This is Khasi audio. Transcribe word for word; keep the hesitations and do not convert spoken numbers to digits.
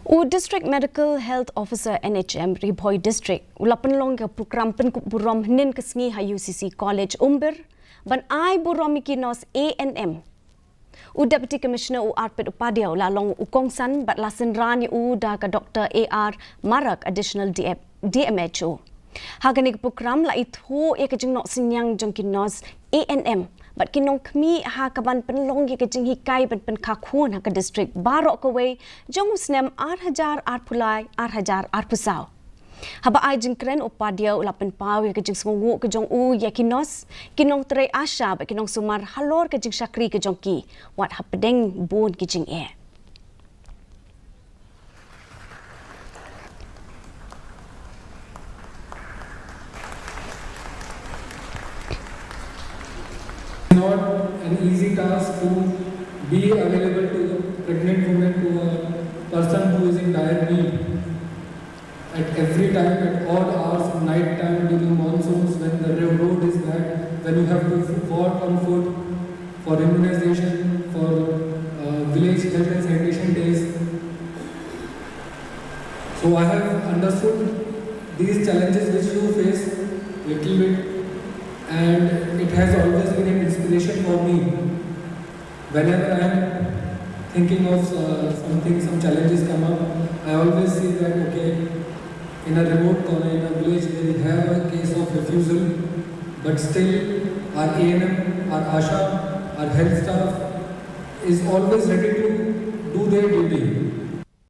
U District Medical Health Officer N H M Ri Bhoi District u la pynlong ka program pynkup burom hynnin ka sngi ha U C C College Umbir ban ai burom ïa ki nurse A N M. U Deputy Commissioner u Arpit Upadhyay u la long u kongsan bad la synran ïa u da ka Doctor A R Marak, Additional D M, D M H O. Ha kane ka program la ithuh ïa ka jingnoh synñiang jong ki nurse A N M bad ki nongkhmih ha kaban pynlong ïa ka jinghikai ban pynkha khun ha ka district baroh kawei jong u snem ar hajar arphew lai ar hajar arphew saw. Haba ai jingkren, u Upadhyay u la pynpaw ïa ka jingsngewnguh ka jong u ïa ki nurse, ki nongtrei ASHA bad ki nongsumar halor ka jingshakri ka jong ki wat hapdeng bun ki jingeh. It's not an easy task to be available to a pregnant woman, to a person who is in dire need. At every time, at odd hours, night time, during monsoons, when the ro-, road is bad, when you have to f-, walk on foot for immunization, for, uh, village health and sanitation days. So I have understood these challenges which you face little bit, and it has always been an inspiration for me. Whenever I am thinking of, uh, something, some challenges come up, I always see that, okay, in a remote corner, in a village, where we have a case of refusal, but still our A N M, our ASHA, our health staff is always ready to do their duty.